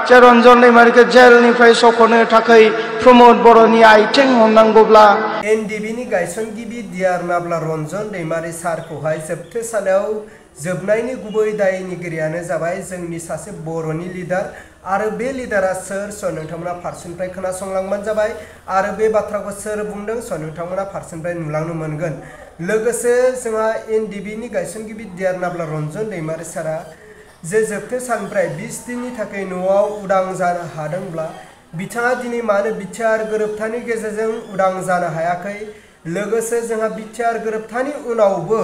जे रन्जन दैमारिखौ जेलनिफ्राय सख'नो थाखाय प्रमद बर'नि आइथिं हमनांगौब्ला एनडिबिनि गायसनगिरि डिआर नाब्ला रन्जन दैमारि सारखौहाय जोबथेसालियाव जोबनायनि गुबै दायनिगिरियानो जाबाय जोंनि सासे बर'नि लिडार आरो बे लिडारा सोर नोंथांमोना फारसेनिफ्राय खोनासंलांबानो जाबाय आरो बे बाथ्राखौ सोर बुंदों नोंथांमोना फारसेनिफ्राय नुलांनो मोनगोन। लोगोसे जोंहा एनडिबिनि गायसनगिरि डिआर नाब्ला रन्जन दैमारि सारा जे जोबथेसालिनिफ्राय 20 दिननि थाखाय न'आव उदां जानो हादोंब्ला बिथाङा दिनै मानो बिटिआर गोरोबथानि गेजेरजों उदां जानो हायाखै। लोगोसे जोंहा बिटिआर गोरोबथानि उनावबो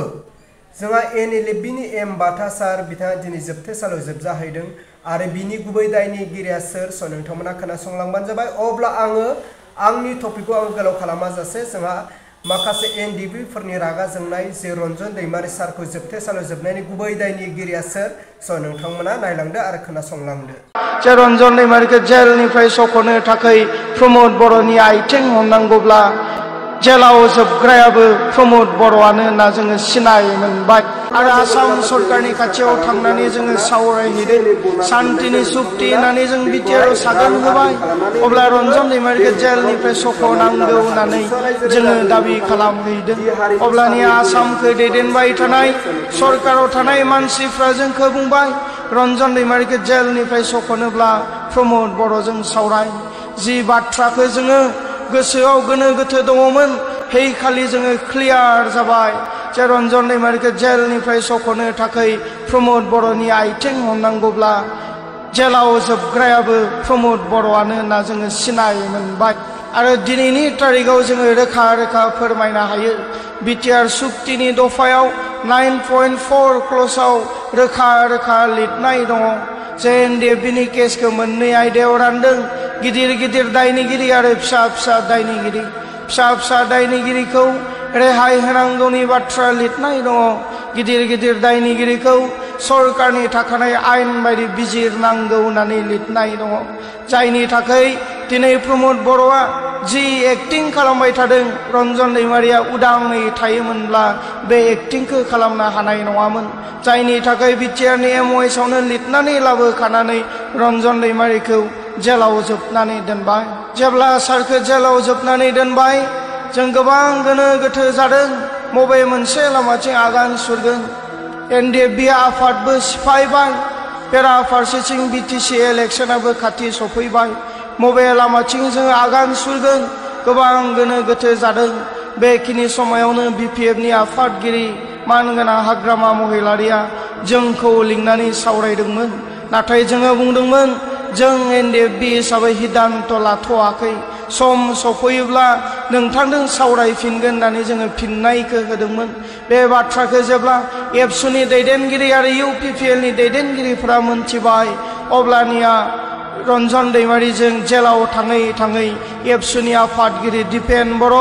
जोंहा एनएलएफबिनि एम बाथा सार बिथाङा दिनै जोबथेसालियाव जोबजाहैदों आरो बिनि गुबै दायनिगिरिया सोर नोंथांमोना खोनासंलांबानो जाबाय। अब्ला आङो आंनि टपिकखौ गोलाव खालामाजासे जोंहा माखासे एनडिबिफोरनि रागा जोंनाय जे रन्जन दैमारि सारखौ जोबथेसालियाव जोबनायनि गुबै दायनिगिरिया सोर नोंथांमोना नायलांदो आरो खोनासंलांदो। जे रन्जन दैमारिखौ जेलनिफ्राय सख'नो थाखाय प्रमद बर'नि आइथिं हमनांगौब्ला जेलाव जोबग्रायाबो प्रमद बर'आनो होनना जोङो सिनाय मोनबाय आरो आसाम सरकारनि खाथियाव थांनानै जोङो सावरायहैदों शान्तिनि सुक्ति होननानै जों बिटिआरआव सागान होबाय। अब्ला रन्जन दैमारिखौ जेलनिफ्राय सख'नांगौ होननानै जोङो दाबि खालामहैदों। अब्लानिया आसामखौ दैदेनबाय थानाय सरकाराव थानाय मानसिफ्रा जोंखौ बुंबाय रन्जन दैमारिखौ जेलनिफ्राय सख'नोब्ला प्रमद बर'जों सावराय। जि बाथ्राखौ जोङो गोसोआव गोनो गोथो दङमोन हैखालि जोङो क्लियार जाबाय जे रन्जन दैमारिखौ जेलनिफ्राय सख'नो थाखाय प्रमद बर'नि आइथिं हमनांगौब्ला जेलाव जोबग्रायाबो प्रमद बर'आनो होनना जोङो सिनाय मोनबाय आरो दिनैनि तारिखाव जोङो रोखा रोखा फोरमायनो हायो। बिटिआर सुक्तिनि दफायाव 9.4 क्ल'जआव रोखा रोखा लिरनाय दङ जे एनडिएफबिनि केसखौ मोननै आयदायाव रानदों गिदिर गिदिर दायनिगिरि आरो फिसा फिसा दायनिगिरि। फिसा फिसा दायनिगिरिखौ रेहाय होनांगौनि बाथ्रा लिरनाय दङ। गिदिर गिदिर दायनिगिरिखौ सरकारनि थाखानाय आयेन बायदि बिजिरनांगौ होननानै लिरनाय दङ। जायनि थाखाय दिनै प्रमद बर'आ जि एक्टिं खालामबाय थादों रन्जन दैमारिया उदाङै थायोमोनब्ला बे एक्टिंखौ खालामनो हानाय नङामोन। जायनि थाखाय बिटिआरनि एमअएसआवनो लिरनानै लाबोखानानै रन्जन दैमारिखौ जेलाव जोबनानै दोनबाय। जेब्ला सारखौ जेलाव जोबनानै दोनबाय जों गोबां गोनो गोथो जादों बबे मोनसे लामाथिं आगान सुरगोन। एनडिएफबि आफादबो सिफायबाय बेराफारसेथिं बिटिसि इलेक्सनाबो खाथि सफैबाय बबे लामाथिं जोङो आगान सुरगोन गोबां गोनो गोथो जादों। बेखिनि समायावनो बिपिएफनि आफादगिरि मानगोनां हाग्रामा महिलारिया जोंखौ लिंनानै सावरायदोंमोन। नाथाय जोङो बुंदोंमोन जों एनडिएफबि हिसाबै सिद्धान्त लाथ'वाखै सम सफैयोब्ला नोंथांजों सावरायफिनगोन होननानै जोङो फिननायखौ होदोंमोन। बे बाथ्राखौ जेब्ला एबसुनि दैदेनगिरि आरो इउपिपिएलनि दैदेनगिरिफोरा मोनथिबाय अब्लानिया रन्जन दैमारिजों जेलाव थाङै थाङै एबसुनि आफादगिरि दिपेन बर'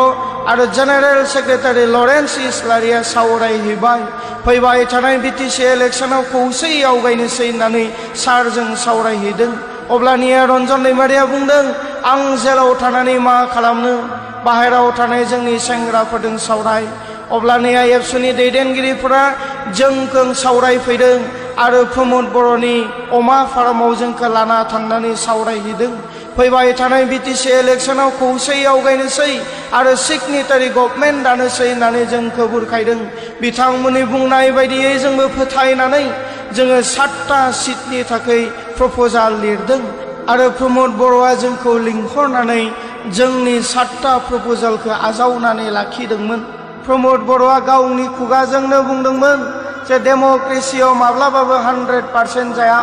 आरो जेनेरेल सेक्रेटारि लरेन्स इस्लारिया सावरायहैबाय। फैबाय थानाय बिटिसि इलेक्सनाव खौसेयै आवगायनोसै होननानै सारजों सावरायहैदों। अब्लानिया रन्जन दैमारिया बुंदों आं जेलाव थानानै मा खालामनो बाहेराव थानाय जोंनि सेंग्राफोरजों सावराय। अब्लानिया एबसुनि दैदेनगिरिफोरा जोंखौ सावरायफैदों आरो प्रमद बर'नि अमा फार्माव जोंखौ लाना थांनानै सावरायहैदों। फैबाय थानाय बिटिसि इलेक्सनाव खौसेयै आवगायनोसै आरो सिगनेटारि गभर्नमेन्ट दानोसै होननानै जोंखौ बुरखायदों। बिथांमोननि बुंनाय बायदियै जोंबो फोथायनानै जोङो 7टा सिटनि थाखाय प्रप'जाल लिरदों आरो प्रमद बर'आ जोंखौ लिंहरनानै जोंनि 7टा प्रप'जालखौ आजावनानै लाखिदोंमोन। प्रमद बर'आ गावनि खुगाजोंनो बुंदोंमोन जे डेम'क्रेसियाव माब्लाबाबो 100% जाया।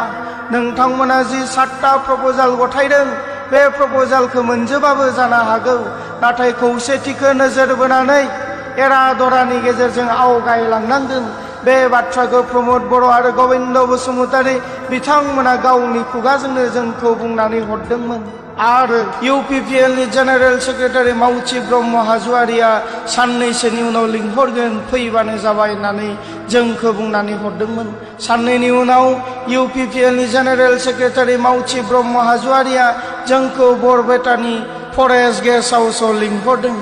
नोंथांमोना जि 7टा प्रप'जाल गथायदों बे प्रप'जालखौ मोनजोबाबो जानो हागौ नाथाय खौसेथिखौ नोजोर बोनानै एरा दरानि गेजेरजों आवगायलांनांगोन। बे बाथ्राखौ प्रमद बर' आरो गबिन्द बसुमतारी बिथांमोना गावनि खुगाजोंनो जोंखौ बुंनानै हरदोंमोन आरो इउपिपिएलनि जेनेरेल सेक्रेटारि मावथि ब्रह्म हाज'वारिया साननैसोनि उनाव लिंहरगोन फैबानो जाबाय होननानै जोंखौ बुंनानै हरदोंमोन। साननैनि उनाव इउपिपिएलनि जेनेरेल सेक्रेटारि मावथि ब्रह्म हाज'वारिया जोंखौ बरपेटानि फरेस्ट गेस्ट हाउसआव लिंहरदों।